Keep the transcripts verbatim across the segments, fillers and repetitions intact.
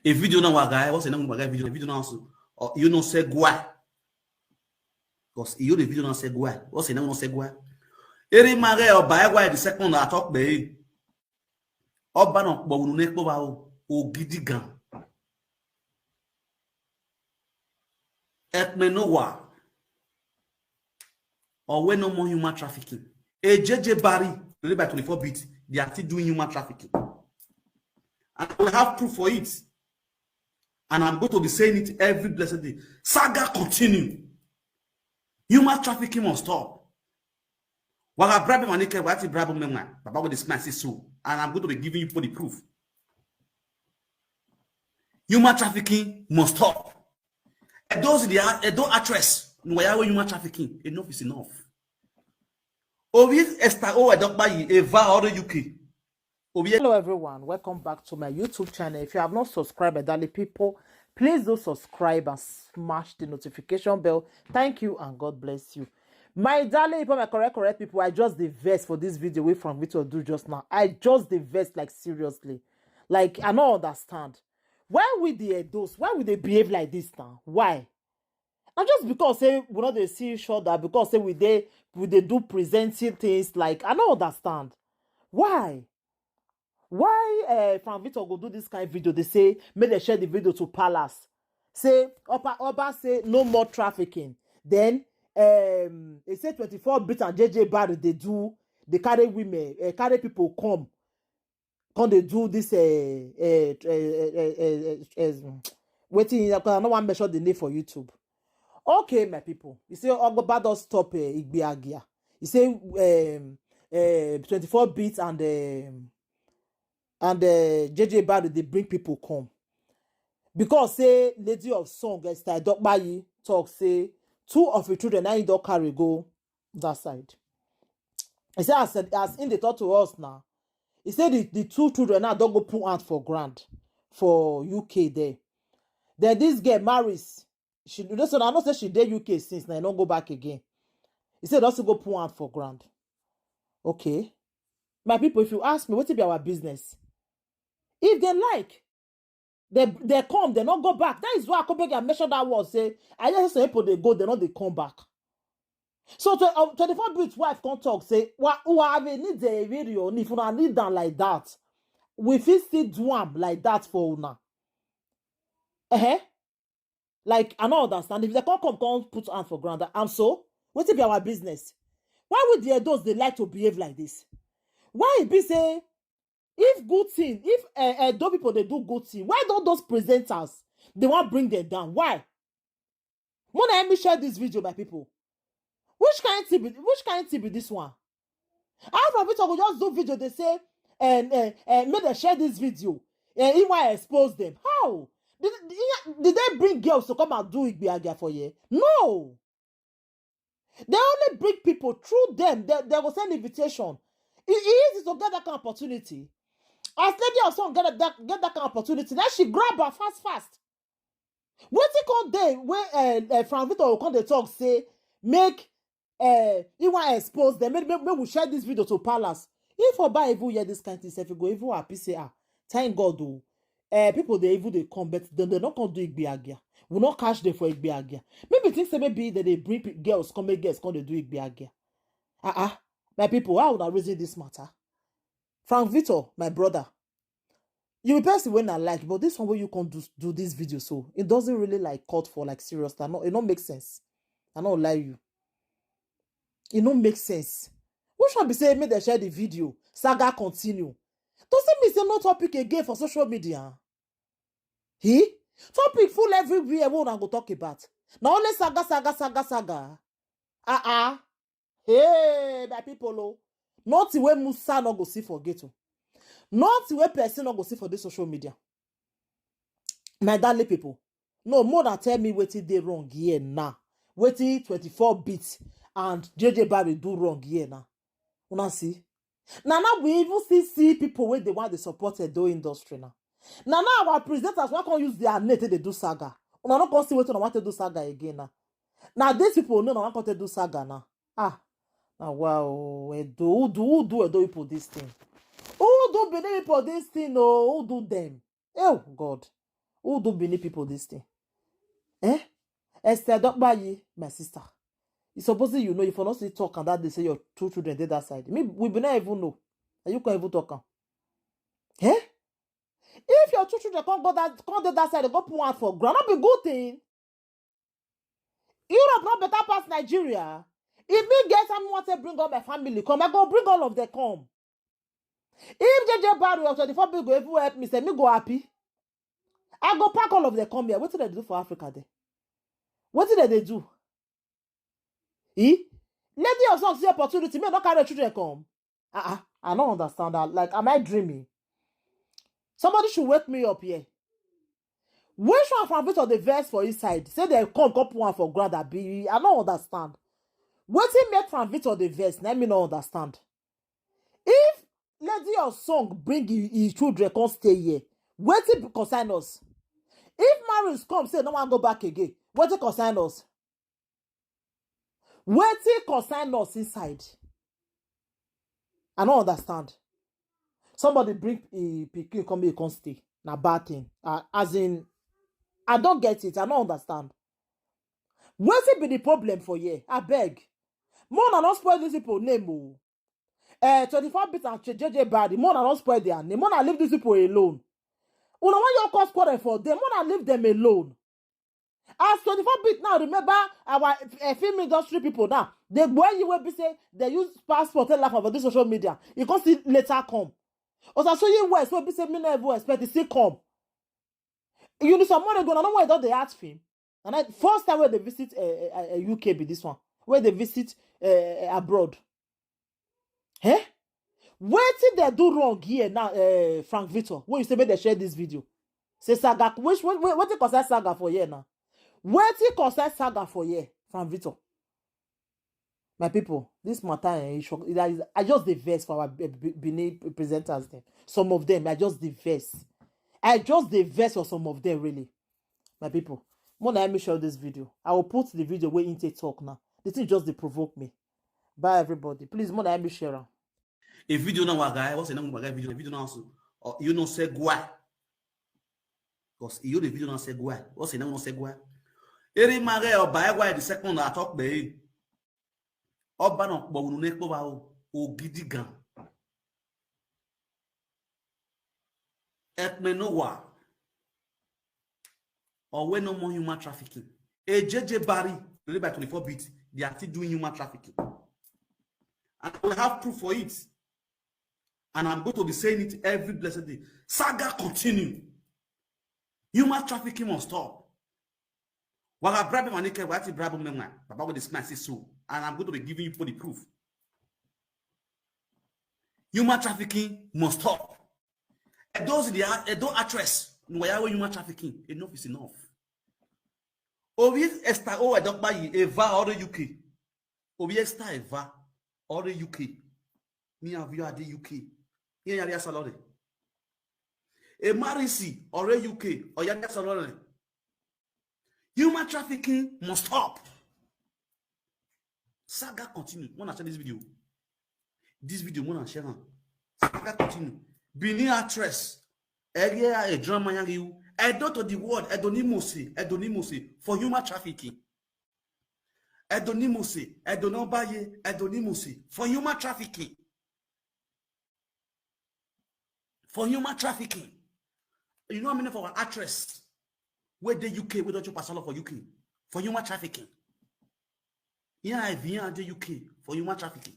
A video na waga, what's the name of waga video? Video na also, or you know say gwa. Because you the video na say gwa. What's the name of say gwa? Eri mare or by why the second I talk be. Oba no kpo unu ne kpo ba o, o gidi gan. Ekme no wa. Or we no more human trafficking. A J J Barry, led by twenty-four bit, they are still doing human trafficking. And we have proof for it. And I'm going to be saying it every blessed day. Saga continue. Human trafficking must stop. Waga bribe money ke wati bribe me man. Baba with this man so. And I'm going to be giving you for the proof. Human trafficking must stop. And those the and don't actress. No, why human trafficking? Enough is enough. Obi Esther O Edokbayi, Eva or the U K. Obi Hello everyone, welcome back to my YouTube channel. If you have not subscribed, my darling people, please do subscribe and smash the notification bell. Thank you and God bless you. My darling people, my correct, correct people, I just the verse for this video with from Victor do just now. I just the verse like seriously. Like I don't understand. Why would they those? Why would they behave like this now? Why? And just because say we not they see each other, because say we they we they do presenting things like I don't understand. Why? Why uh, Frank Victor go do this kind of video? They say make they share the video to Palace. Say Oba Oba say no more trafficking. Then um they say twenty-four bit and J J Barry they do they carry women, uh, carry people come, come they do this uh, uh, uh, uh, uh, uh, uh, waiting because I don't want to mention the name for YouTube. Okay, my people. You say Ogoba don stop uh, Igbe Agia. You say um, uh, twenty-four bit and um, and uh, J J Barry they bring people come because say lady of song Esther Dokbayi talk say two of the children now don't carry go that side. He said as as in the talk to us now. He said the, the two children now don't go put out for grant for U K there. Then this girl marries. She you know so I know say she dey U K since now. I don't go back again. He said also go put out for grant. Okay. My people, if you ask me, what be our business? If they like, they they come, they not go back. That is why I come back and mention that word. Say, I just say people they go, they not they come back. So to, uh, twenty-four bit wife come talk say, "Wa wa have need the video if una need them like that. We fit still do am like that for una." Uh-huh. Like I don't understand. If they come come come put hand for ground, and so what be our business? Why would the adults they like to behave like this? Why it be say if good thing, if uh, uh, those people they do good thing, why don't those presenters they want bring them down? Why? Mona let me share this video, my people. Which kind of be which kind of be this one? How for Victor go just do video? They say and uh, uh, make them share this video. And he want expose them. How did, did, did they bring girls to come and do Igbe Agia for you? No. They only bring people through them. They, they will send invitation. It is easy to get that kind of opportunity. As lady of song get that get that kind of opportunity, then she grab her fast fast. What he come there where uh, uh, Frank Victor will come the talk say make uh, he want expose them. Make, make, make we share this video to Palace. If Oba even hear this kind of thing, if you go even happy say ah, thank God oh. Uh, people they even they come, but then they not come do Igbe Agia. We not catch them for Igbe Agia. Maybe think say maybe that they bring pe- girls come make girls come they do Igbe Agia. Ah ah, my people, how would I reason this matter? Frank Victor, my brother, you be person when I like, but this one where you can do do this video, so it doesn't really like cut for like serious. I know it don't make sense. I don't lie you. It don't make sense. Which one be say make they share the video? Saga continue. Does it mean say no topic again for social media? He topic full everywhere. What I go talk about? Now only saga, saga, saga, saga. Ah ah. Hey, my people, oh. Nothing where Musa no go see for ghetto. Nothing where person no go see for this social media. My darling people, no more than tell me what they wrong here now. What twenty-four bits and J J Barry do wrong here now. Una see? Now now we even still see people where they want to support the dough industry now. Now now our presenters want to use their net they do saga. Una no come see what una want to do saga again now. Now these people no no want to do saga now. Ah, now wow, Edo, who do who do Edo people this thing? Who do Benin people this thing? Oh, who do them? Oh God. Who do Benin people this thing? Eh? Esther Dokbayi, my sister. You supposing you know, if you not see talk and that they say your two children did that side. Me, we be not even know. And you can't even talk am. Eh? If your two children can't go that, can't do that side, go put one for ground, not be good thing. Europe not better pass Nigeria. If me get someone to bring all my family come, I go bring all of them come. If J J Barry of twenty-four B go even help me, say me go happy. I go pack all of them come here. What did they do for Africa there? What did they do? Eh? Lady of some see opportunity, me not carry children come. Uh-uh. I don't understand that. Like, am I dreaming? Somebody should wake me up here. Which one from Victor the verse for inside? Say they come, come put one for ground, abi? I don't understand. Wetin make from Victor the verse? Let me not understand. If lady of song bring his, his children come stay here, wetin concern us? If marriage come, say no one go back again. Wetin concern us? Wetin concern us inside? I don't understand. Somebody bring a pikin come here, come stay. Na bad thing. Uh, as in, I don't get it. I don't understand. Wetin be the problem for here? I beg. More than not spoil these people name. Oh. Uh, twenty-four bit and J J Barry. More than not spoil their name. More than leave these people alone. Una want your cause quarrel for them. More than leave them alone. As twenty-four bit now, remember our uh, film industry people now. They go you will be say they use passport and laugh over this social media. You can see later come. Also, so you West will be say me never expect to see come. You know some money going on where don't they ask film. And I first time where they visit uh, uh, uh, U K be this one. Where they visit uh, uh, abroad. Eh? Wetin they do wrong here now, uh, Frank Victor? When you say make they share this video, say saga. Which what what what concern saga for here now? Wetin concern saga for here, Frank Victor? My people, this matter eh, e shock- that is- I just the verse for our Be- Be- Benin presenters them. Some of them, I just the verse. I just the verse for some of them really. My people, more than let me share this video. I will put the video where Inte talk now. The thing just they provoke me. Bye everybody. Please, more than let me share am. A video now, guy. What's the name of my guy? Video, video now. So, uh, you know, say gua. Because you the video now say gua. What's the name of say gua? Eri mare oba egwa the second I talk be. Oba no po unu ne po ba o ogidi gan. Ekme no wa. Or we no more human trafficking. A J J Barry, led by twenty-four bit, they are still doing human trafficking. And we have proof for it. And I'm going to be saying it every blessed day. Saga continue. Human trafficking must stop. While I bribe him and he can, what he bribe him, man? Baba with this man say so. And I'm going to be giving you for the proof. Human trafficking must stop. And those in the act- and don't actress, no, why are human trafficking? Enough is enough. Obi Esther O Edokbayi, Eva or the U K. Obi Esther Eva or the U K. Me and you are the U K. Here you are salary. A Marisi or a U K or you are salary. Human trafficking must stop. Saga continue. Wanna share this video? This video, wanna share am. Saga continue. Benin actress. Area a drama yang you. Edo to the world. Edo ni mose. Edo ni mose. For human trafficking. Edo ni mose. Edo no baye. Edo ni mose. For human trafficking. For human trafficking. You know how many of our actress where the U K, where don't you pass all for U K? For human trafficking. Yeah, I V R the U K for human trafficking.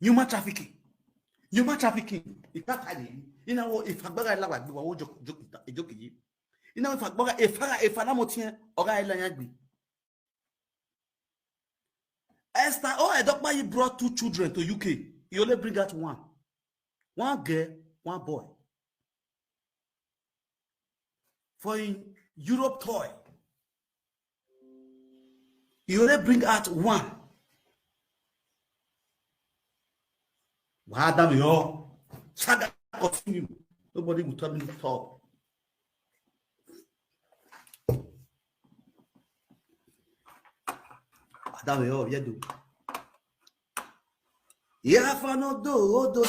Human trafficking. Human trafficking. Ìkàkà nìyí. Iná wo ìfagbára ìlàwà gbé wa wọ́n jókòó jókòó jókòó yìí. Iná wo ìfagbára ìfara ìfara mo tiẹ̀ ọ̀gá ẹ̀ lẹ́yìn àgbè. Esther O Edokpayi brought two children to U K. He only bring out one. One girl, one boy. For in Europe toy, he only bring out one. Why damn you? Saga continue. Nobody will tell me to stop. Adam yo, yeah do. Yeah, for no do, do.